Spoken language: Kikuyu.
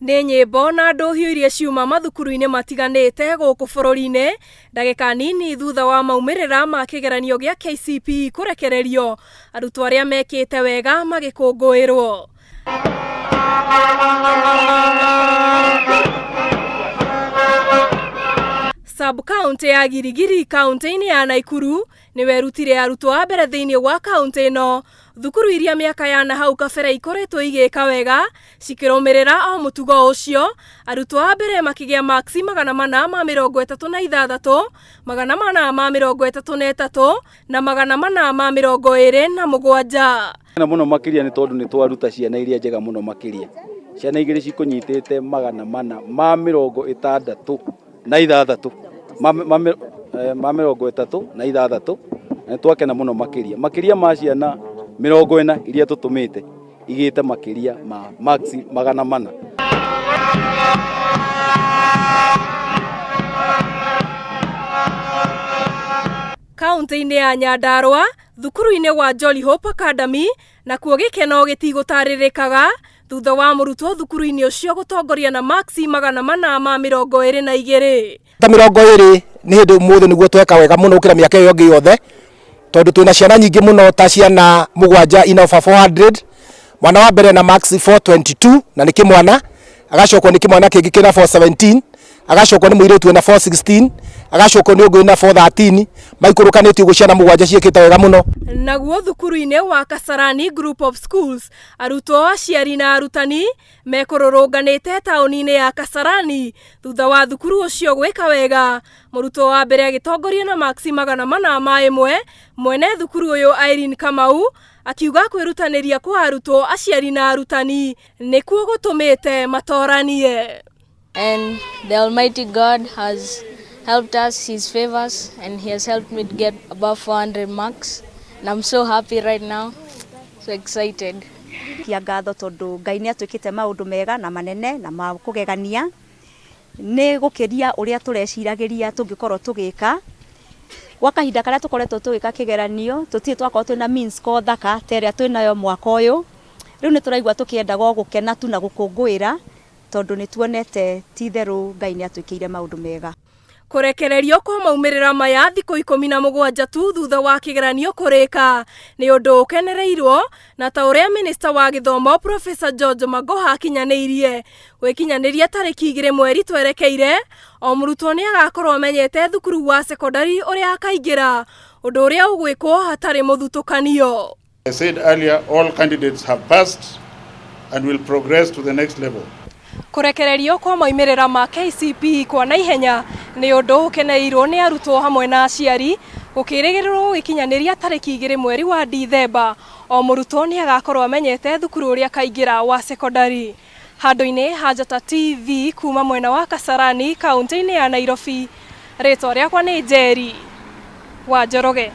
Nĩ nyĩmbo na ndũhiũ iria ciuma mathukuru-inĩ matiganĩte gũkũ bũrũri-inĩ, ndagĩka nini thutha wa maumĩrĩra ma kĩgeranio gĩa KCPE kũrekererio, arutwo arĩa mekĩte wega magĩkũngũĩrwo. Sub-county ya Giligili kauntĩ-inĩ ya Naikuru nĩ werutire arutwo a mbere thĩinĩ wa kauntĩ ĩno. Thukuru iria mĩaka ya na hau kabere ikoretwo igĩka wega cikĩrũmĩrĩra o mũtugo ũcio, arutwo a mbere makĩgĩa maksi 436, 433 na 427. Na mũno makĩria nĩ tondũ nĩ twaruta ciana iria njega mũno makĩria. Ciana igĩrĩ cikũnyitĩte 466, 36, na nĩ twakena mũno makĩria. Makĩria ma ciana 40 iria tũtũmĩte igĩte makĩria ma maksi 400. Kaunti-inĩ ya Nyandarua, thukuru-inĩ wa Jolly Hope Academy, nakuo gĩkeno gĩtigũtarĩrĩkaga thutha wa mũrutwo thukuru-inĩ ũcio gũtongoria na maksi 422. Ta 20 nĩ hĩndĩ ũmũthĩ nĩguo tweka wega mũno gũkĩra mĩaka ĩyo ĩngĩ yothe, tondũ twĩna ciana nyingĩ mũno ta ciana 7 ina over 400. Mwana wa mbere na max 422 na nĩ kĩmwana, agacokwo nĩ kĩmwana kĩngĩ kĩna 417, agacokwo nĩ mũirĩtu wĩna 416, agacokwo nĩ ũngĩ wĩna 413, maikũrũkanĩtie ũguo ciana 7 ciĩkĩte wega mũno. Naguo thukuru-inĩ wa Kasarani Group of Schools, arutwo, aciari na arutani mekũrũrũnganĩte taũni-inĩ ya Kasarani thutha wa thukuru ũcio gwĩka wega. Mũrutwo wa mbere agĩtongoria na maksi 401, mwene thukuru ũyũ Irene Kamau akiuga kwĩrutanĩria kwa arutwo, aciari na arutani nĩkuo gũtũmĩte matoranie. And the Almighty God has helped us, His favors, and He has helped me to get above 400 marks. And I'm so happy right now, so excited. Kia ngatho tondu Ngai nĩ atwĩkĩte maũndũ mega na manene na ma kũgegania, nĩ gũkĩria ũrĩa tũreciragĩria tũngĩkorwo tũgĩka. Gwa kahinda karĩa tũkoretwo tũgĩka kĩgeranio, tũtirĩ twakorwo twĩna mean score thaka ta ĩrĩa twĩnayo mwaka ũyũ. Rĩu nĩ tũraigua tũkĩenda go gũkena tu na gũkũngũĩra, tondũ nĩ tuonete ti itherũ Ngai nĩ atwĩkĩire maũndũ mega. Kũrekererio kwa maumĩrĩra maya thikũ 17 tu thutha wa kĩgeranio kũrĩka nĩ ũndũ ũkenereirwo, na ta ũrĩa minista wa gĩthomo Professor George Magoha akinyanĩirie gwĩkinyanĩria tarĩki 2 mweri twerekeire, o mũrutwo nĩ agakorwo amenyete thukuru wa sekondari ũrĩa akaingĩra, ũndũ ũrĩa ũgwĩkwo hatarĩ mũthutũkanio. I said earlier, all candidates have passed and will progress to the next level. Kũrekererio kwa maumĩrĩra ma KCPE kwa naihenya nĩ ũndũ ũkenereirwo nĩ arutwo hamwe na aciari, gũkĩrĩgĩrĩrwo gũgĩkinyanĩria tarĩki 2 mweri wa Dithemba, o mũrutwo nĩ agakorwo amenyete thukuru ũrĩa akaingĩra wa sekondari. Handũ-inĩ ha Njata TV kuma mwena wa Kasarani kaunti-inĩ ya Nairobi, rĩtwa rĩakwa nĩ Njeri wa Njoroge.